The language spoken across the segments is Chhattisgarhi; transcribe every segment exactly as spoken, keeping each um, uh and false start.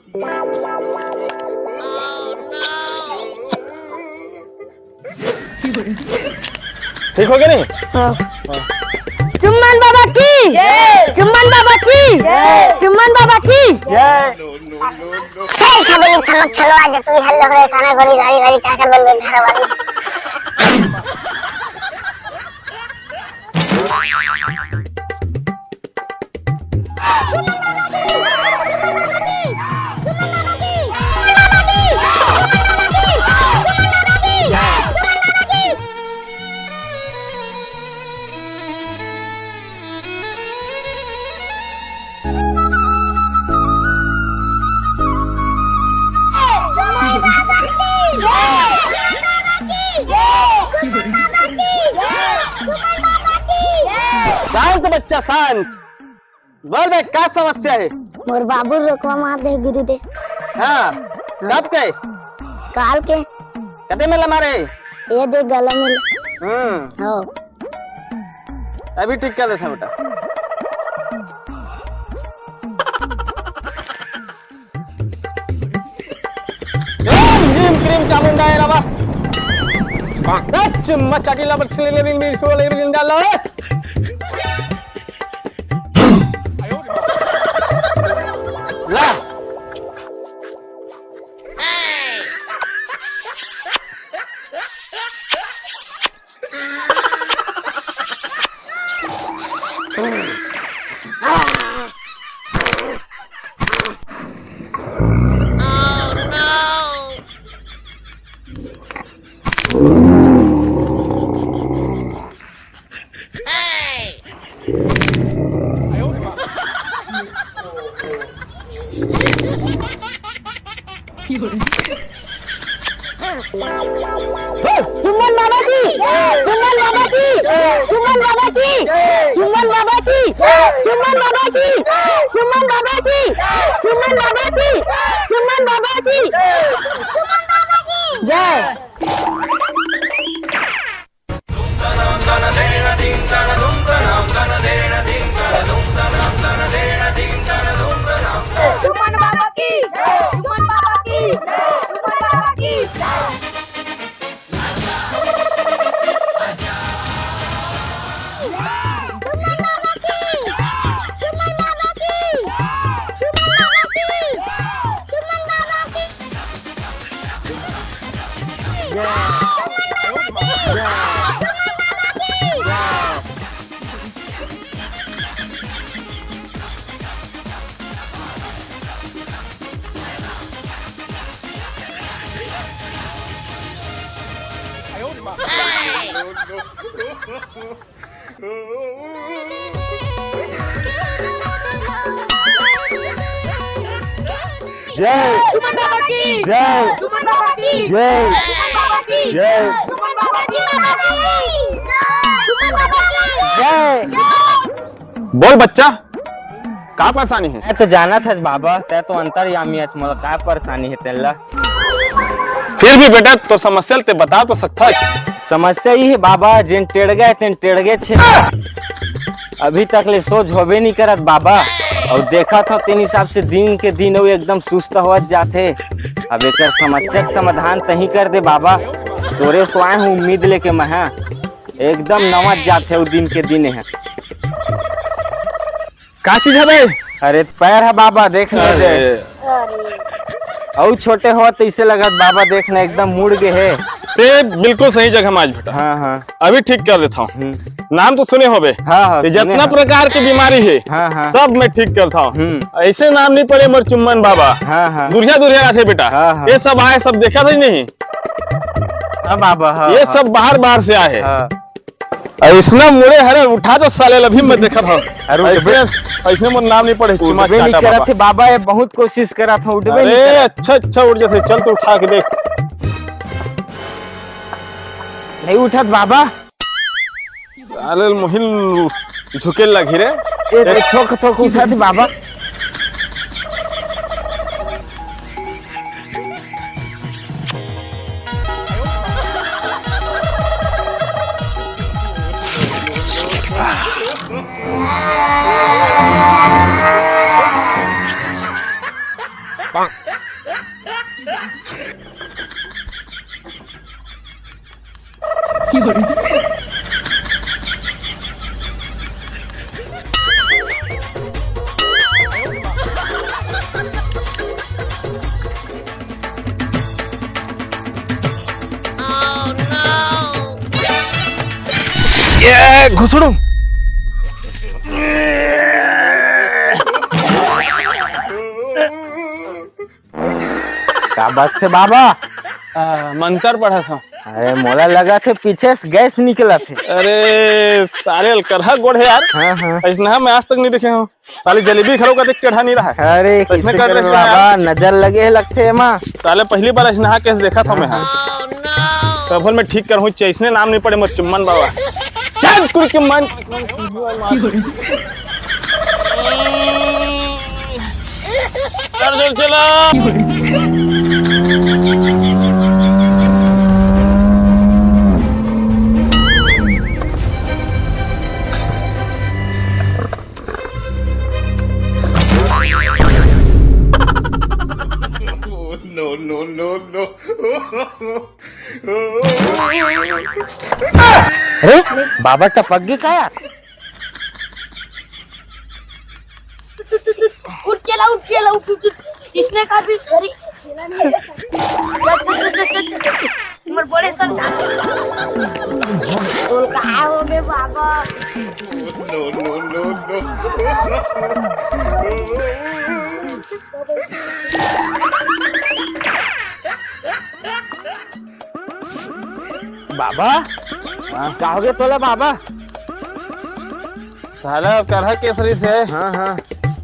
ठीक हो गया नहीं? हाँ। चुम्मन बाबा की जय। चुम्मन बाबा की जय। चुम्मन बाबा की जय। चल छबीली छमक छलो, आज तू हल्लो रे, खाना गोरी गाड़ी गाड़ी का कर बनबे घर वाली। शांत बच्चा, शांत। बोल बे, का समस्या हे? मोर बाबू रोकवा मार दे गुरुदेव। हाँ, कब के? काल के। कते में ला मारे? ये दे गला में। हम्म। हो। अभी ठीक कर देता बेटा। ओम ह्रीं क्रीं चामुंडाय नमः। चुम्मा चाटी ला बक्सले ले बिन बिन सोले बिन डालो। ला। चुम्मन बाबा की, चुम्मन बाबा की, चुम्मन बाबा की, चुम्मन बाबा की, चुम्मन बाबा की, चुम्मन बाबा की, चुम्मन बाबा की, चुम्मन बाबा की जय। चुम्मन बाबा की जय, चुम्मन बाबा की जय, चुम्मन बाबा की जय। चुम्मन बाबा की, चुम्मन बाबा की, चुम्मन बाबा की, चुम्मन बाबा की। जय। सुमन बाबा की जय। सुमन बाबा की जय। सुमन बाबा की जय। सुमन बाबा की जय। बोल बच्चा, का परेशानी हे? मैं तो जानत हस बाबा, तै तो अंतर्यामी हस, मोला का परेशानी हे तेला? फिर भी बेटा, तोर समस्या ल तैं बता तो सकथस। समस्या ये हे बाबा, जेन टेड़गे हे, तेन टेड़गेच हे। अभी तक ले सोझ होबे नइ करत बाबा। अउ देखत हंव, तेन हिसाब से दिन के दिन अउ एकदम सुस्त होवत जाथे। अब एकर समस्या के समाधान तहीं कर दे बाबा। तोरे से आए हंव उम्मीद लेके मैं, हाँ। एकदम नवत जाथे अउ दिन के दिन हे। का चीज हे बे? अरे, पैर हे बाबा, देख ना दे। अरे। अउ छोटे होवत तइसे लगत बाबा, देख ना, एकदम मुड़ गे हे। तैं बिल्कुल सही जगह में आइस बेटा। हाँ, हाँ। अभी ठीक कर देथंव। हम्म। नाम तो सुने होबे। हाँ, हाँ, ये सुने जितना हंव। प्रकार के बीमारी हे, हाँ, हाँ। सब मैं ठीक करथंव। हम्म। अइसे नाम नइ पड़े मोर चुम्मन बाबा। हाँ, हाँ। दुरिहा दुरिहा आथे बेटा। हाँ, हाँ। ये सब आए, सब देखत हस नहीं। हाँ बाबा, हाँ, ये हाँ। सब बाहर बाहर से आए हे। हाँ। अइसना मुड़े हरे, उठा तो साले ल, अभी मैं देखत हंव। अरे उठबे, अइसने, अइसने मोर नाम नइ पड़े, चुम्मा उठबे नइ चाटा करत बाबा। हे बाबा, ये बहुत कोशिश करत हंव, उठबे नइ करत हे। अच्छा, अच्छा, उठ जइसे, चल तो उठा के देख। नइ उठत बाबा। साले ल मोहिल झुके लगही रे। ए, ए, थोक, थोक उठत हे बाबा। ये घुसड़ू। का बजथे बाबा? आ, मंतर पढ़त हंव। अरे, मोला लगथे पीछे से गैस निकलथे। अरे साले, अलकरहा गोड़ हे यार। हाँ, हाँ। अइसनहा मैं आज तक नइ देखे हंव। साले जलेबी घलो कतेक टेढ़ा नइ रहय। अरे, अइसने कइसे कर करबे रहे बाबा, यार। नजर लगे हे लगथे एमा। साले पहली बार अइसनहा केस देखत हंव मैं हा। तभो ले मैं ठीक करहूं, अइसने नाम नइ पड़े मोर चिम्मन बाबा। चल कुल चिम्मन। कर दे चला। No, no, no, no। अरे, बाबा टपक गे का यार? उठ चला, उठ चला, उठ, उठ, उठ। इसने का भी घरी खेला नहीं है। चल, चल, चल, चल, चल, चल। तुम्हारे बड़े सर का। बोल, कहाँ हो गए बाबा? No, no, no, no। बाबा, हाँ। का हो गया तोला बाबा? साला करहा केसरी से। हाँ, हाँ।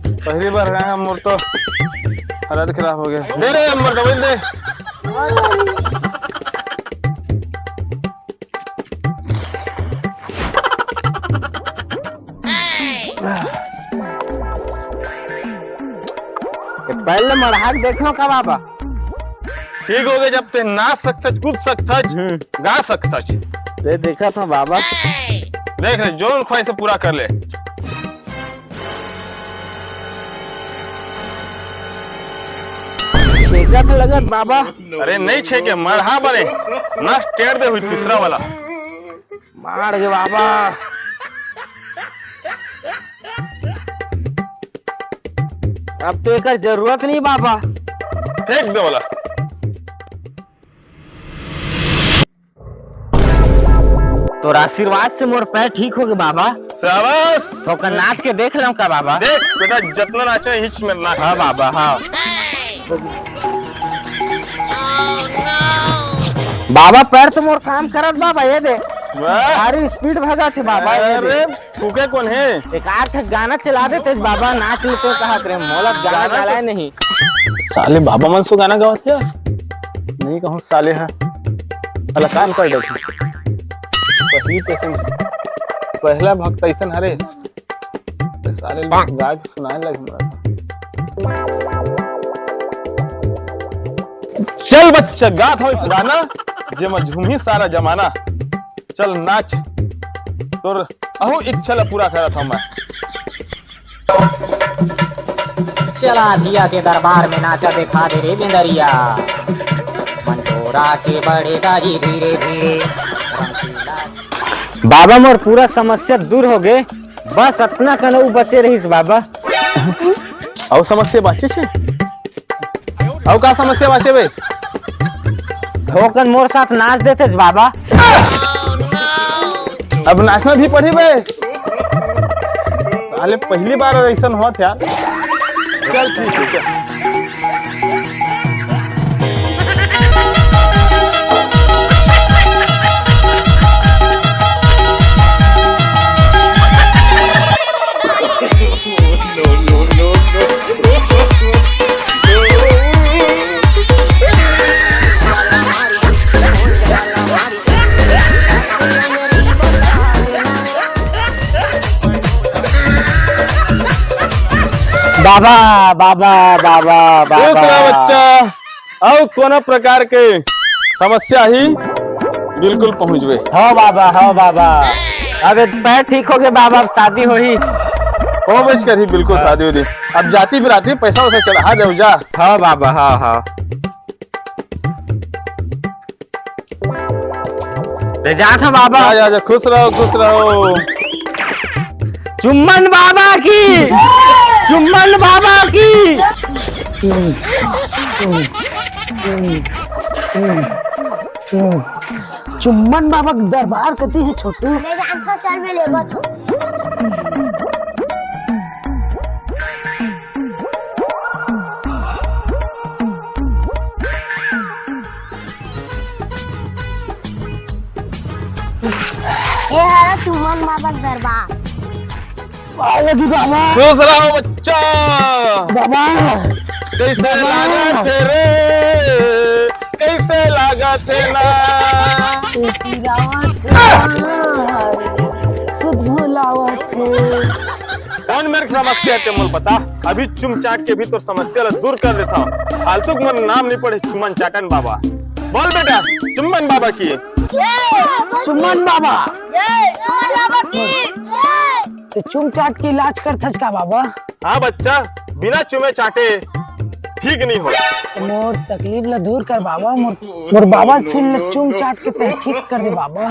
पहली बार गए हम, मोर तो हालत खराब हो गया। दे रे, मोर दवाई दे। ए, पहले मढ़ा के देख लो का बाबा। ठीक हो गए, जब ते नाच सकथच, कूद सकथच, हम्म। गा सकथच। ले देखा था बाबा। देख ले, जोन ख्वाहिश पूरा कर ले। छेका तो लगत बाबा। अरे नहीं छेके, मढ़ा बने। नस टेर दे हुई तीसरा वाला। मार गे बाबा। अब तो एकर जरूरत नहीं बाबा। फेंक दे वाला। तोर आशीर्वाद से मोर पैर ठीक हो गए बाबा। शाबाश। तो ओकर नाच के देख लो का बाबा? देख बेटा, जितना नाचना हिच में नाच। हाँ बाबा, हाँ। बाबा पैर तो मोर काम करत बाबा, ये दे। वाह। भारी स्पीड भगा थे बाबा, ये दे। अरे, फूके कौन है? एक आध गाना चला देते बाबा, नाच लेते कहत रहे, मोला गाना गाला तो नहीं। साले बाबा मन से गाना गावत हे। नहीं कहूँ साले है। पहला काम कर दे। पहली patient, पहला भक्त ऐसन हरे। तो साले लोग गा के सुनाए लगे हमरा। चल बच्चा, गात हो इस गाना, जेमा झूमी सारा जमाना। चल नाच, तोर अहू इच्छा ला पूरा करत हूँ मैं। चला धिया के दरबार में नाचा देखा दे रे बिंदरिया। मंटोरा के बड़े दाई धीरे धीरे। बाबा मोर पूरा समस्या दूर हो गए, बस अतना कन अउ बचे रहिस बाबा। अउ समस्या बाचे छे? अउ का समस्या बाचे बे? ओकन मोर साथ नाच देतेस बाबा। अब नाचना भी पड़ी बे। साले पहली बार ऐसन होत यार। चल ठीक है, चल। बाबा, बाबा, बाबा, बाबा। खुश रह बच्चा, अउ कोनो प्रकार के समस्या ही बिल्कुल पहुँचबे। हो बाबा, हो बाबा, अब एक पैर ठीक हो गए बाबा, अब शादी होही। हो बस करी बिल्कुल शादी उदी। अब जाती बिराती पैसा वैसा चढ़ा दे जा। हाँ बाबा, हाँ, हाँ। ले जात हँव बाबा। आ जा, आ जा, खुश रहो, खुश रहो। चुम्बन बाबा की, चुम्बन बाबा की। चुम्बन बाबा के दरबार कति हे छोटू? ले जानथव, चल मैं लेगत हँव। ये हरा चुम्बन बाबा के दरबार। आय लगी बाबा। खुश रहो बच्चा। बाबा। कैसे बाबा। लागत हे रे? कैसे लागत हे ना? सुध बुलावत हे। कौन मेरे समस्या हे मोला बता? अभी चुम चाट के भी तोर समस्या ला दूर कर देथँव। फालतू के मोर नाम नहीं पड़े, चुम्बन चाटन बाबा। बोल बेटा, चुम्बन बाबा की। चुम्बन बाबा। जय चुम्बन बाबा की। जय। ते चुम चाट के इलाज करथस का बाबा? हाँ बच्चा, बिना चुमे चाटे ठीक नहीं हो। मोर तकलीफ ला दूर कर बाबा, मोर, मोर बाबा सिल ला चुम चाट के ते ठीक कर दे बाबा।